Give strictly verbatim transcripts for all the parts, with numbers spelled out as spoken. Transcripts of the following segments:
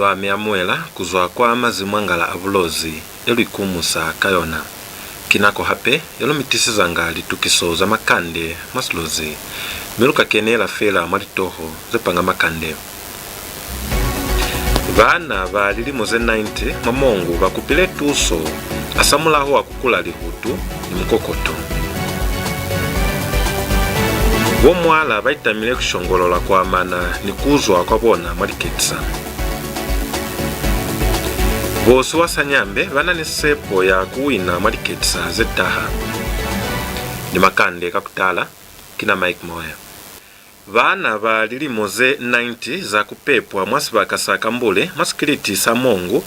Ba mi amuhela ku zwa kwa mazimwangala a Bulozi e lu ikumusa ka yona. Ki nako hape ye lu mi tisezanga litukiso za makande mwa Silozi, mi lu ka kenela fela mwa litoho ze panga makande. Baana ba lilimo ze ninety mwa Mongu ba kupile tuso hasamulaho wa ku kula lihutu ni mukokoto. Bo Mwala ba itamile ku shongolola ku amana ni ku zwa kwa bona mwa liketisa. Bo Siwa Sanyambe ba na ni sepo ya ku wina mwa liketisa ze taha. Ni makande ka ku tala, ki na Mike Moya. Baana ba lilimo ze ninety za ku pepwa mwa sibaka sa Kambule mwa sikiliti sa Mongu,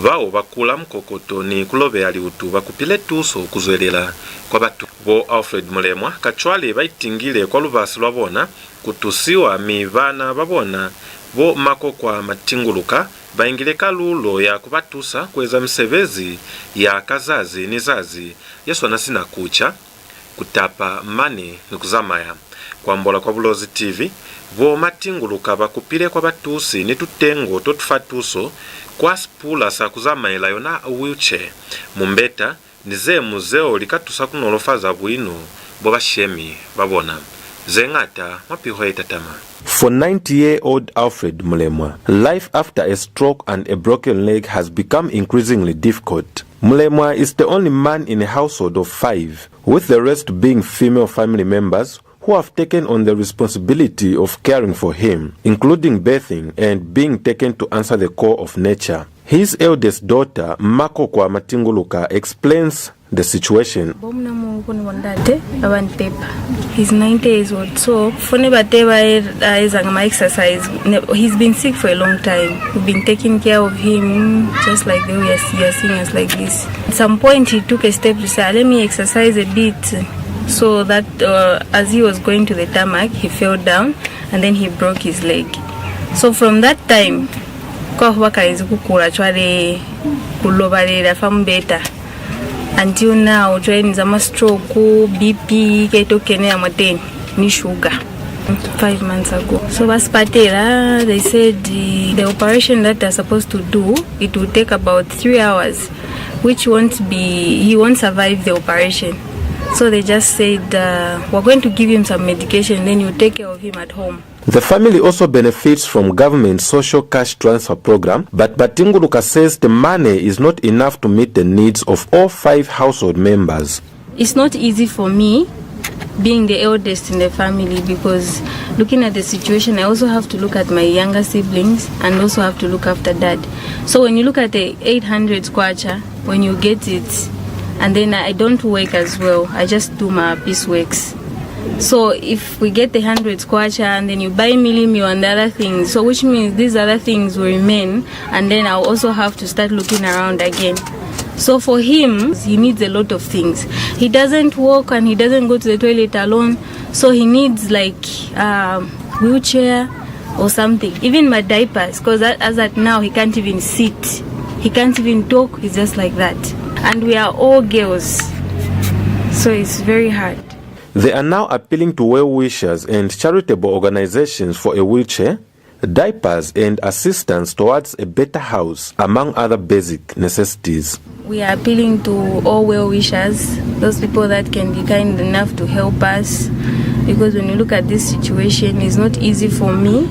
bao ba kula mukokoto ni ku lobeha liutu, ba kupile tuso ku zwelela kwa batu. Bo Alfred Mulemwa kacwale ba itingile kwa lubasi lwa bona ku tusiwa, mi baana ba bona bo Makokwa Matinguluka ba ingile kalulo ya ku ba tusa ku eza misebezi ya ka zazi ni zazi ye swana sina ku ca, ku tapa mane ni ku zamaya. Ku ambola kwa Bulozi T V, bo Matinguluka ba kupile kwa batusi ni tutengo to tu fa tuso kwa sipula sa ku zamaela, yona wheelchair, mumbeta, ni ze ñwi zeo li ka tusa ku nolofaza buino bwa bashemi ba bona. Ze ñata mwa piho ye tatama. For ninety-year-old Alfred Mulemwa, life after a stroke and a broken leg has become increasingly difficult. Mulemwa is the only man in a household of five, with the rest being female family members who have taken on the responsibility of caring for him, including bathing and being taken to answer the call of nature. His eldest daughter, Makokwa Matinguluka, explains the situation. Bo muna muhulu ni bo ndate ba ba ni pepa. He's ninety years old, so fo ne ba te ba e-, a ezanga ma exercise. Ne, he's been sick for a long time. We've been taking care of him just like the way we are, you are seeing us like this. At some point, he took a step to say, "Ah, let me exercise a bit." So that, uh, as he was going to the tarmac, he fell down and then he broke his leg. So from that time, kwa huba kaezi ku kula cwale, ku lobalela fa mubeta. Until now, cwale ni za ma stroke, B P ke to kenela mwateni, ni sugar. Five months ago. So ba sipatela, they said, uh, the operation that they're supposed to do, it will take about three hours, which won't be, he won't survive the operation. So they just said, uh, "We're going to give him some medication, then you take care of him at home." The family also benefits from government social cash transfer program, but Matinguluka says the money is not enough to meet the needs of all five household members. It's not easy for me being the eldest in the family, because looking at the situation, I also have to look at my younger siblings and also have to look after dad. So when you look at the eight hundred kwacha, when you get it, and then I don't work as well, I just do my piece works. So if we get the hundred kwacha and then you buy mealie meal and other things, so which means these other things will remain, and then I'll also have to start looking around again. So for him, he needs a lot of things. He doesn't walk and he doesn't go to the toilet alone, so he needs, like, um, wheelchair or something. Even my diapers, 'cause a-, as at now, he can't even sit. He can't even talk. He's just like that. And we are all girls, so it's very hard. They are now appealing to well-wishers and charitable organizations for a wheelchair, diapers and assistance towards a better house, among other basic necessities. We are appealing to all well-wishers, those people that can be kind enough to help us, because when you look at this situation, it's not easy for me.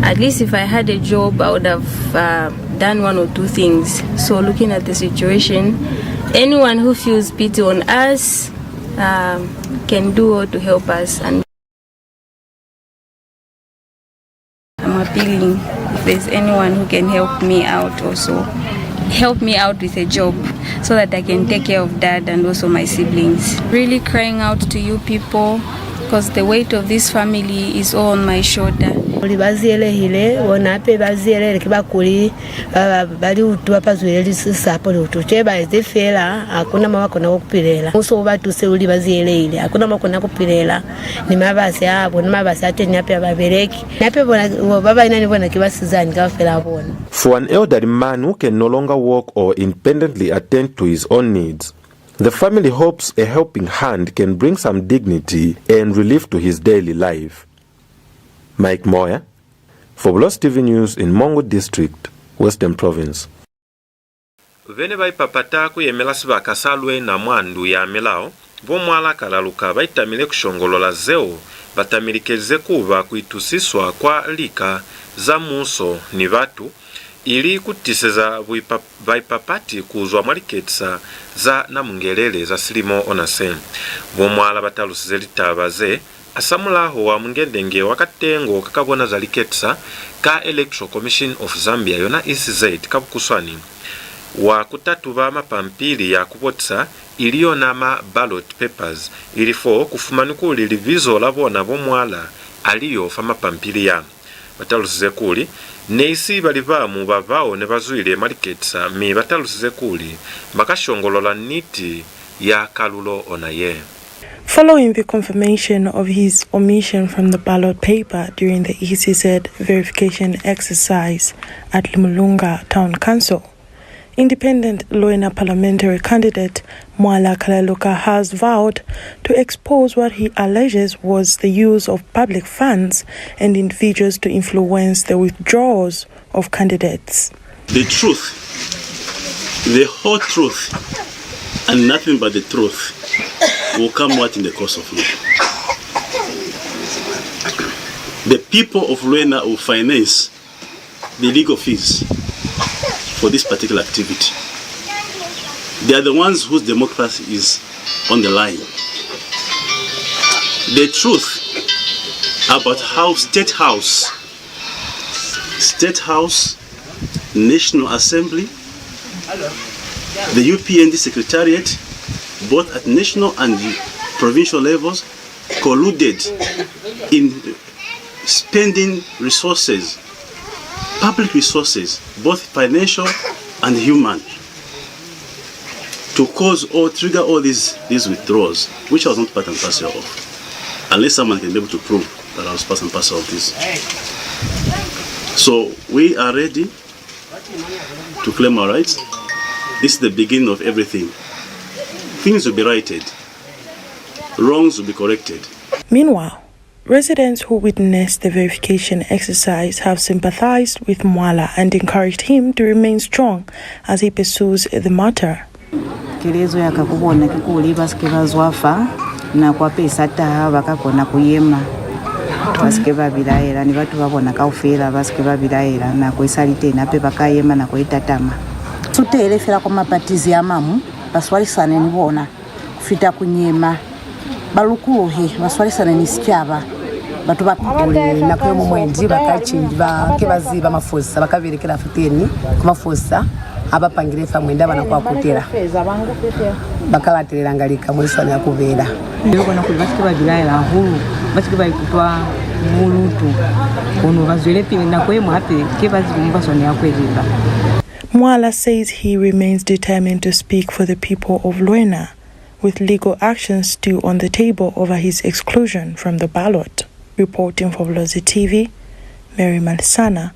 At least if I had a job, I would have, uh, done one or two things. So looking at the situation, anyone who feels pity on us, um, can do well to help us. And I'm appealing, if there's anyone who can help me out also, help me out with a job so that I can take care of dad and also my siblings. Really crying out to you people, 'cause the weight of this family is all on my shoulder. Kuli ba ziyelehile, bona hape ba ziyelehile ki bakuli, ba, ba, ba liutu ba pazwile lisapo liutu. Cwale ba eze fela, ha ku na mo ba kona ku pilela. Muso u ba tuse luli ba ziyelehile, ha ku na mo ba kona ku pilela. Ni mabasi a bona, mabasi a teñi hape ha ba beleki. Ni hape bona, bo, ba ba ina ni bona ki basizani kaufela bona. For an elderly man who can no longer walk or independently attend to his own needs, the family hopes a helping hand can bring some dignity and relief to his daily life. Mike Moya, for Bulozi T V News in Mongu District, Western Province. Be ne ba ipapata ku yemela sibaka sa Luena mwa ndu ya milao, bo Mwala Kalaluka ba itamile ku shongolola zeo ba tamilikelize ku ba ku itusiswa kwa lika za muuso ni batu, ili ku tiseza buipa-, baipapati ku zwa mwa liketisa za Namungelele za silimo ona se. Bo Mwala ba talusize litaba ze hasamulaho wa mungendenge wa katengo ka ka bona za liketisa ka Electoral Commission of Zambia, yona E C Z ka bukuswani, wa ku tatuba mapampili ya ku botisa, ili yona ma ballot papers, ili fo ku fumanwi kuli libizo la bona bo Mwala a li yo fa mapampili ya. Ba talusize kuli, ne i si ba li bamu ba bao ne ba zwile mwa liketisa, mi ba talusize kuli ba ka shongolola niti ya kalulo ona ye. Following the confirmation of his omission from the ballot paper during the E C Z verification exercise at Limulunga Town Council, independent Luena parliamentary candidate Mwala Kalaluka has vowed to expose what he alleges was the use of public funds and individuals to influence the withdrawals of candidates. The truth, the whole truth, and nothing but the truth will come out in the course of law. The people of Luena will finance the legal fees for this particular activity. They are the ones whose democracy is on the line. The truth about how State House, State House, National Assembly, the U P N D Secretariat, both at national and provincial levels, colluded in spending resources, public resources, both financial and human, to cause or trigger all these, these withdrawals, which I was not part and parcel of, unless someone can be able to prove that I was part and parcel of this. So we are ready to claim our rights. This is the beginning of everything. Things will be righted. Wrongs will be corrected. Meanwhile, residents who witnessed the verification exercise have sympathized with Mwala and encouraged him to remain strong as he pursues the matter. Kelezo ya ka ku bona ki kuli ba si ke ba zwafa, nako hape i sa taha ba ka kona ku yema. Ba si ke ba bilaela, ni batu ba bona kaufela ba si ke ba bilaela, nako i sa li teñi hape ba ka yema nako ye tatama. Sutele fela kwa mapatizi a mañwi, ba swalisane ni bona ku fita ku nyema. Ba lukuluhe, ba swalisane ni sicaba. Batu ba putule. Nako ye ñwi mwendi ba ka cinji, ba ke ba ziba mafosa, ba ka belekela fateñi kwa mafosa a ba pangile fa mwendi a bana kwa kutela. Ba ka latelelanga lika mo li swanela ku bela. Ni kona kuli ba si ke ba bilaela hahulu, ba si ke ba ikutwa bulutu, kono ba zwelepili nako ye ñwi hape ke ba zibe mo ba swanela ku elela. Mwala says he remains determined to speak for the people of Luena, with legal actions still on the table over his exclusion from the ballot. Reporting for Bulozi T V, Mary Malisana,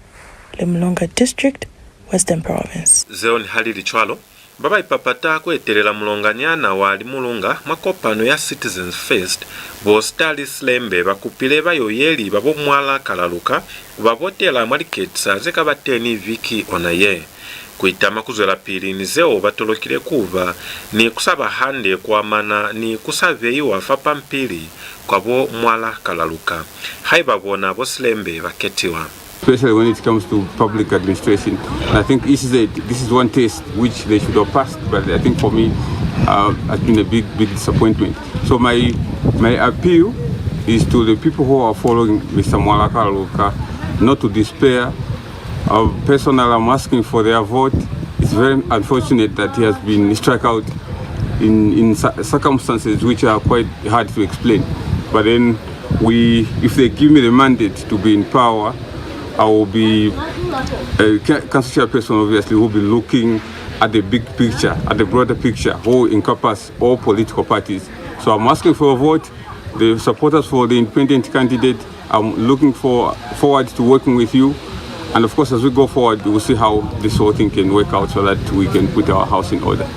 Limulunga District, Western Province. Zeo nihali li cwalo, ba ba ipapata ku etelela mulonganyana wa Limulunga mwa kopano ya Citizens First, bo Starly Slembe, ba kupile bayoyeli ba bo Mwala Kalaluka ku ba votela mwa liketisa ze ka ba teñi viki ona ye. Ku itama ku zwelapili ni zeo ba tolokile ku ba ni ku sa ba hande ku amana ni ku sa beiwa fa pampili kwa bo Mwala Kalaluka, haiba bona bo Slembe ba ketiwa. Especially when it comes to public administration. And I think E C Z, this is one test which they should have passed, but I think for me, uh, has been a big, big disappointment. So my, my appeal is to the people who are following Mister Mwala Kalaluka not to despair. Uh, personally, I'm asking for their vote. It's very unfortunate that he has been struck out in, in cir-, circumstances which are quite hard to explain. But then we, if they give me the mandate to be in power, I will be a ca-, council chairperson, obviously, who will be looking at the big picture, at the broader picture, who encompass all political parties. So I'm asking for a vote. The supporters for the independent candidate, I'm looking for, forward to working with you. And of course, as we go forward, we'll see how this whole thing can work out so that we can put our house in order.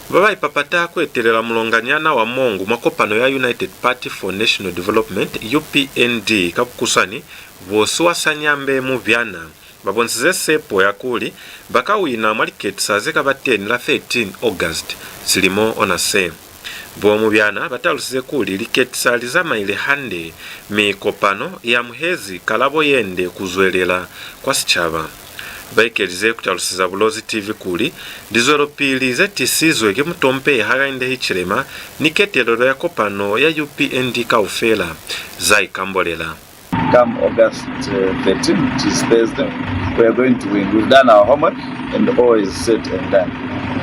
Ba ba ipapata ku etelela mulonganyana wa Mongu mwa kopano ya United Party for National Development, U P N D, ka bukuswani, bo Siwasanyambe Mubyana, Ba bonisize sepo ya kuli ba ka wina mwa liketisa ze ka ba teñi la thirteen August silimo ona se. Bo Mubyana ba talusize kuli liketisa li zamaile hande, mi kopano i amuhezi kalabo ye nde ku zwelela kwa sicaba. Ba ekelize ku taluseza Bulozi T V kuli lizwelopili ze tisizwe ki mutompehi Hakainde Hichilema ni ketelelo ya kopano ya U P N D kaufela za ikambolela. Come August, uh, thirteen, which is Thursday, we are going to win. We've done our homework and all is set and done.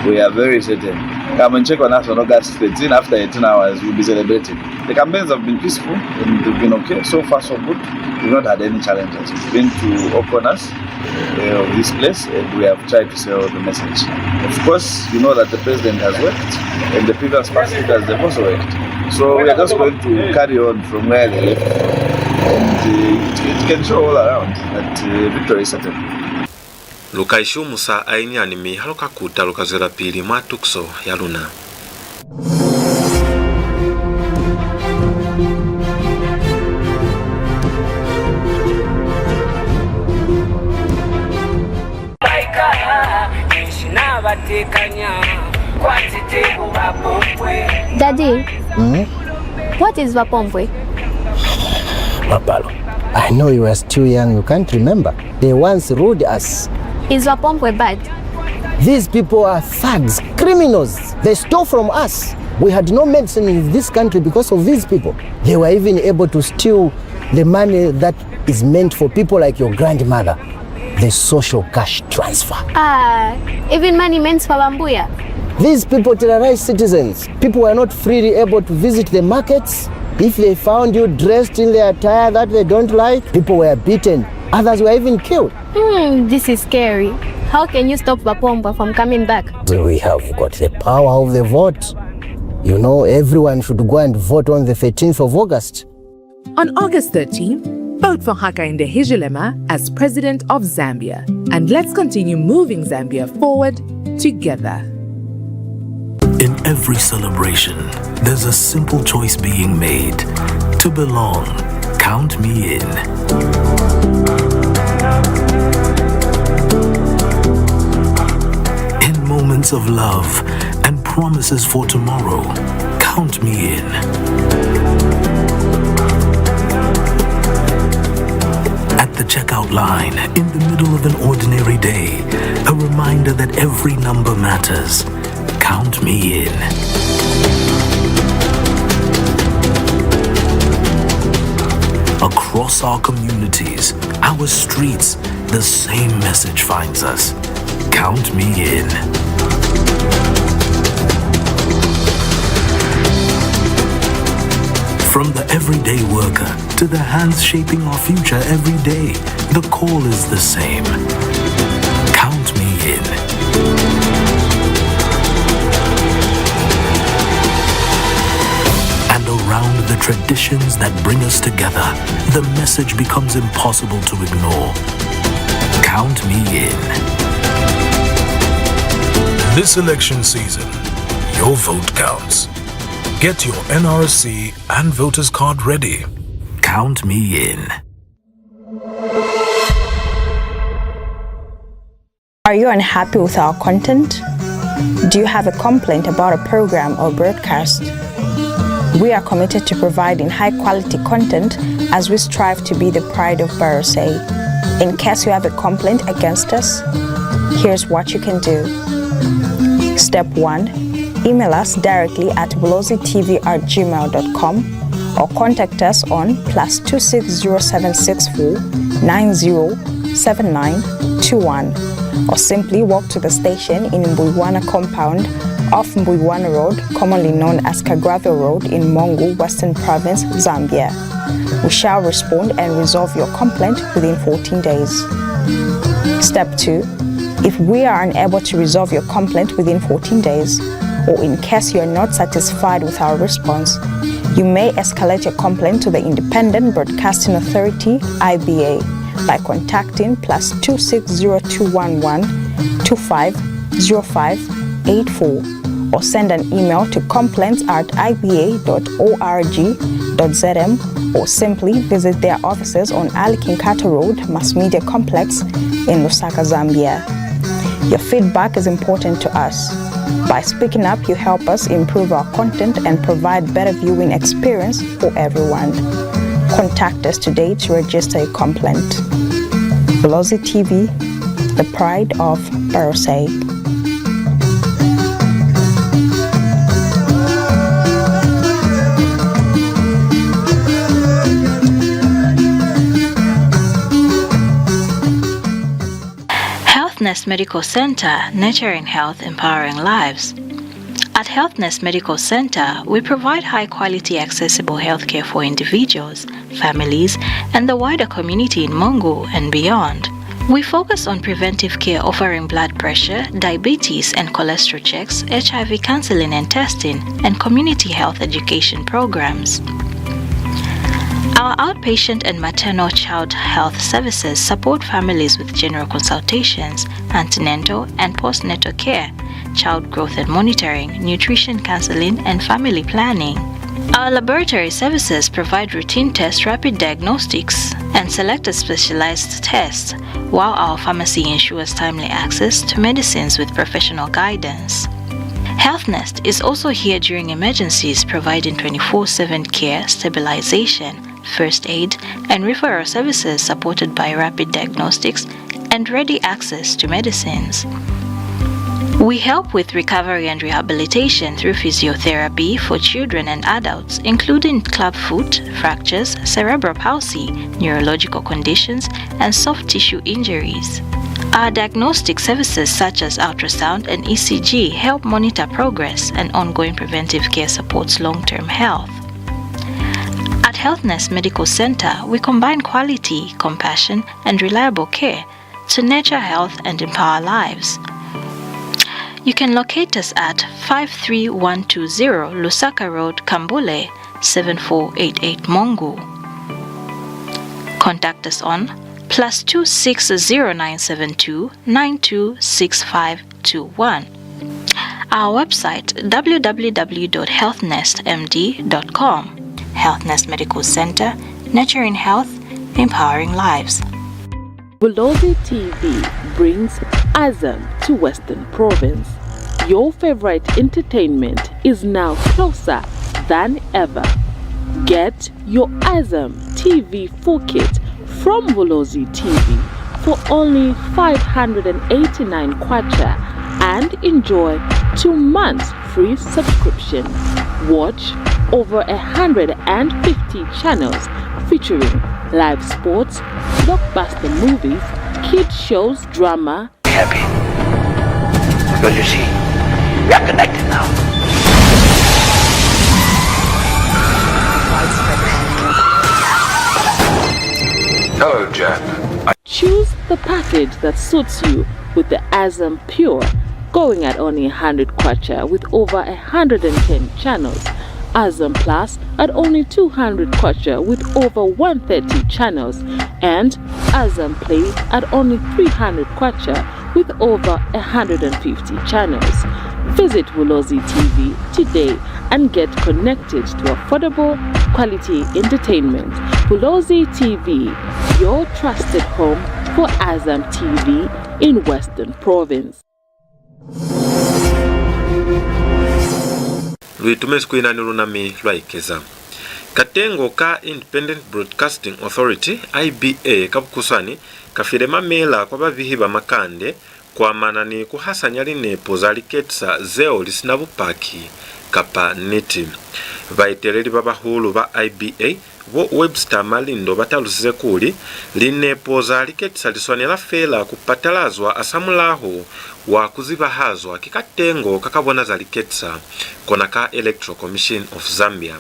We are very certain. Come and check on us on August thirteen. After eighteen hours, we'll be celebrating. The campaigns have been peaceful and they've been okay. So far, so good. We've not had any challenges. We've been to all corners, uh, of this place, and we have tried to sell the message. Of course, you know that the president has worked, and the previous past leaders, they've also worked. So we are just going to carry on from where they left, and, uh, it, it can show all around that, uh, victory is certain. Lu ka ishumusa hainyani, mi ha lu ka kuta, lu ka zwelapili mwa tukiso ya luna. Daddy, hmm? What is Vapombwe? Mapalo, I know you are still young, you can't remember. They once ruled us. Is Vapombwe bad? These people are thugs, criminals. They stole from us. We had no medicine in this country because of these people. They were even able to steal the money that is meant for people like your grandmother, the social cash transfer. Ah, even money meant for Bambuya? These people terrorize citizens. People were not freely able to visit the markets. If they found you dressed in the attire that they don't like, people were beaten. Others were even killed. Hmm, this is scary. How can you stop Vapombwe from coming back? We have got the power of the vote. You know, everyone should go and vote on the thirteenth of August. On August thirteenth, vote for Hakainde Hichilema as President of Zambia, and let's continue moving Zambia forward together. In every celebration, there's a simple choice being made. To belong, count me in. In moments of love and promises for tomorrow, count me in. At the checkout line, in the middle of an ordinary day, a reminder that every number matters. Count me in. Across our communities, our streets, the same message finds us. Count me in. From the everyday worker to the hands shaping our future every day, the call is the same. Count me in. And around the traditions that bring us together, the message becomes impossible to ignore. Count me in. This election season, your vote counts. Get your N R S C and voter's card ready. Count me in. Are you unhappy with our content? Do you have a complaint about a program or broadcast? We are committed to providing high quality content as we strive to be the pride of Barotse. In case you have a complaint against us, here's what you can do. Step one, email us directly at bulozitv at gmail dot com or contact us on plus two six zero seven six four nine zero seven nine two one, or simply walk to the station in Mbuywana compound off Mbuywana Road, commonly known as Kagraville Road in Mongu, Western Province, Zambia. We shall respond and resolve your complaint within fourteen days. Step two, if we are unable to resolve your complaint within fourteen days, or in case you are not satisfied with our response, you may escalate your complaint to the Independent Broadcasting Authority, I B A, by contacting plus two six zero two one one two five zero five eight four, or send an email to complaints at I B A dot org dot Z M Or simply visit their offices on Ali Kinkatha Road, Mass Media Complex in Lusaka, Zambia. Your feedback is important to us. By speaking up, you help us improve our content and provide better viewing experience for everyone. Contact us today to register your complaint. Bulozi T V, the pride of Barotse. Health Nest Medical Center, nurturing health, empowering lives. At Health Nest Medical Center, we provide high-quality, accessible healthcare for individuals, families, and the wider community in Mongu and beyond. We focus on preventive care, offering blood pressure, diabetes, and cholesterol checks, H I V counseling and testing, and community health education programs. Our outpatient and maternal child health services support families with general consultations, antenatal and postnatal care, child growth and monitoring, nutrition counseling, and family planning. Our laboratory services provide routine tests, rapid diagnostics, and selected specialized tests, while our pharmacy ensures timely access to medicines with professional guidance. Health Nest is also here during emergencies, providing twenty-four seven care, stabilization, first aid, and referral services supported by rapid diagnostics and ready access to medicines. We help with recovery and rehabilitation through physiotherapy for children and adults, including clubfoot, fractures, cerebral palsy, neurological conditions, and soft tissue injuries. Our diagnostic services such as ultrasound and E C G help monitor progress, and ongoing preventive care supports long-term health. At Health Nest Medical Center, we combine quality, compassion, and reliable care to nurture health and empower lives. You can locate us at five three one two zero Lusaka Road, Kambule, seven four eight eight Mongu. Contact us on plus two six zero nine seven two nine two six five two one. Our website, w w w dot health nest m d dot com. Health Nest Medical Center, nurturing health, empowering lives. Bulozi T V brings Azam to Western Province. Your favorite entertainment is now closer than ever. Get your Azam T V full kit from Bulozi T V for only five hundred and eighty-nine kwacha and enjoy two months free subscription. Watch over a hundred and fifty channels featuring live sports, blockbuster movies, kids shows, drama, Happy. Because you see, we are connected now. Hello, Jack. Choose the package that suits you with the Azam Pure, going at only a hundred kwacha with over a hundred and ten channels, Azam Plus at only two hundred kwacha with over one thirty channels, and Azam Play at only three hundred kwacha with over a hundred and fifty channels. Visit Bulozi T V today and get connected to affordable, quality entertainment. Bulozi T V, your trusted home for Azam T V in Western Province. Lu itumezi ku ina ni luna, mi lwa ikeza. Katengo ka Independent Broadcasting Authority, I B A, ka bukuswani, ka file mamela kwa babihi ba makande ku amana ni ku hasanya linepo za liketisa zeo li si na bupaki kapa niti. Baeteleli ba bahulu ba I B A, bo Webster Malindo, ba talusize kuli, linepo za liketisa li swanela feela ku patalazwa hasamulaho wa ku zibahazwa ki katengo ka ka bona za liketisa, kona ka Electoral Commission of Zambia,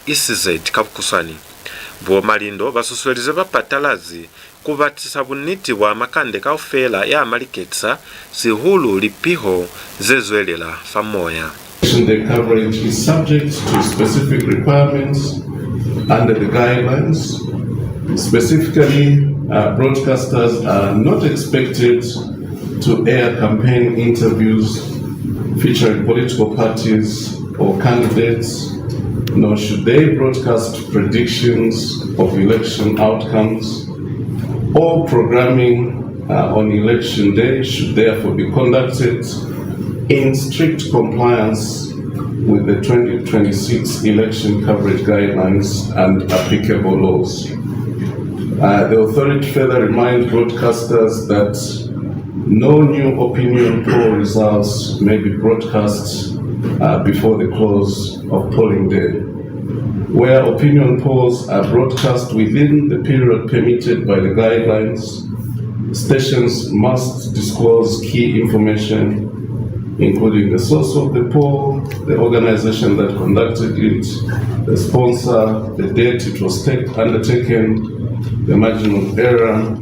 E C Z ka bukuswani. Bo Malindo ba susuelize bapatalazi ku batisa buniti bwa makande kaufela ya maliketisa, sihulu lipiho ze zwelela fa moya. The coverage is subject to specific requirements under the guidelines. Specifically, uh, broadcasters are not expected to air campaign interviews featuring political parties or candidates nor should they broadcast predictions of election outcomes. All programming, uh, on election day should therefore be conducted in strict compliance with the twenty twenty-six election coverage guidelines and applicable laws. Uh, the authority further reminds broadcasters that no new opinion poll results may be broadcast, uh, before the close of polling day. Where opinion polls are broadcast within the period permitted by the guidelines, stations must disclose key information, including the source of the poll, the organization that conducted it, the sponsor, the date it was take-, undertaken, the margin of error,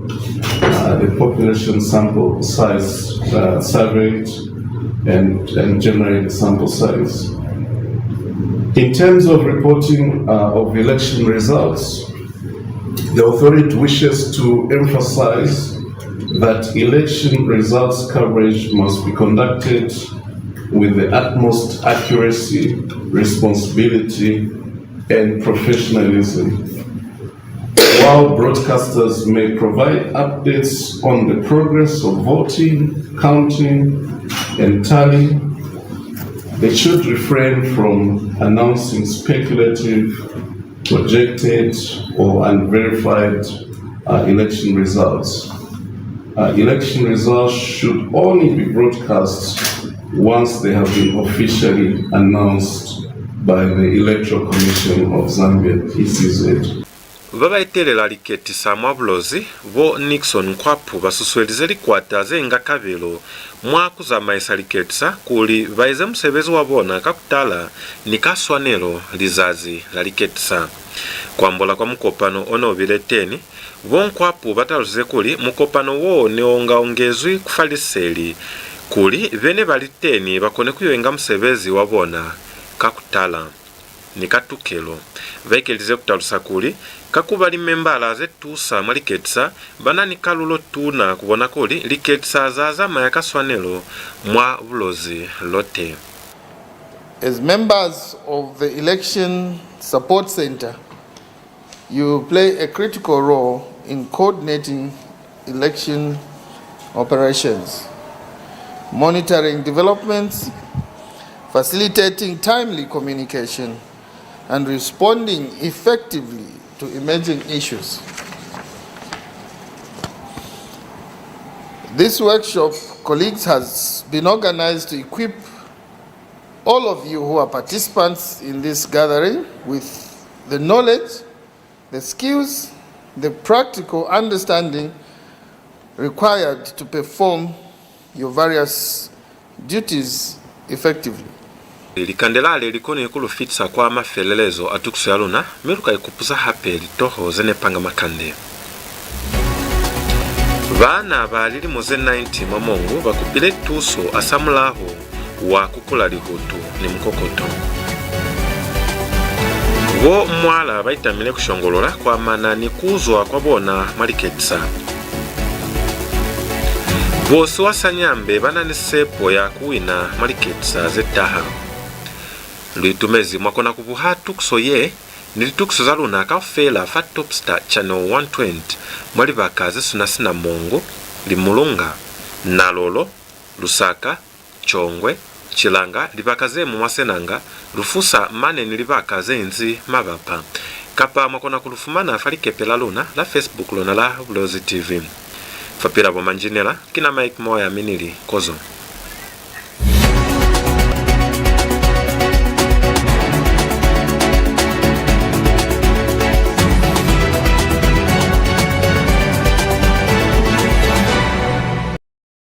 uh, the population sample size, uh, surveyed, and, and generally the sample size. In terms of reporting, uh, of election results, the authority wishes to emphasize that election results coverage must be conducted with the utmost accuracy, responsibility, and professionalism. While broadcasters may provide updates on the progress of voting, counting, and tallying, they should refrain from announcing speculative, projected, or unverified, uh, election results. Uh, election results should only be broadcast once they have been officially announced by the Electoral Commission of Zambia, E C Z. Ba ba etelela liketisa mwa Bulozi, bo Nixon Nkwapu, ba susuelize likwata ze nga kabelo mwa ku zamaisa liketisa kuli ba eze musebezi wa bona ka ku tala ni ka swanelo lizazi la liketisa. Ku ambola kwa mukopano o ne u bile teñi, bo Nkwapu ba talusize kuli mukopano wo ne u nga ongezwi ku fa liseli kuli be ne ba li teñi ba kone ku yo inga musebezi wa bona ka ku tala ni ka tukelo. Ba ekelize ku talusa kuli, ka ku ba limembala ze tusa mwa liketisa, ba na ni kalulo tuna ku bona kuli liketisa za zamaya ka swanelo mwa Bulozi lote. As members of the Election Support Center, you play a critical role in coordinating election operations, monitoring developments, facilitating timely communication, and responding effectively to emerging issues. This workshop, colleagues, has been organized to equip all of you who are participants in this gathering with the knowledge, the skills, the practical understanding required to perform your various duties effectively. Likande lale li konile ku lu fitisa kwa mafelelezo a tukiso ya luna, mi lu ka ikupuza hape litoho ze ne panga makande. Baana ba lilimo ze ninety mwa Mongu ba kupile tuso hasamulaho wa ku kula lihutu ni mukokoto. Bo Mwala ba itamile ku shongolola ku amana ni ku uzwa kwa bona mwa liketisa. Bosi wa Sanyambe ba na ni sepo ya ku wina mwa liketisa ze taha. Lu itumezi mwa kona ku buha tukiso ye ni litukiso za luna kaufela fa Topstar Channel one twenty mwa libaka ze suna sina Mongu, Limulunga, Nalolo, Lusaka, Chongwe, Chilanga, libaka ze mu mwa Senanga, Lufusa mane ni libaka ze inzi mabapa. Kapa mwa kona ku lu fumana fa likepe la luna la Facebook lona la Bulozi T V. Fa pila bo manjinela, ki na Mike Moya mi ni li, kozo.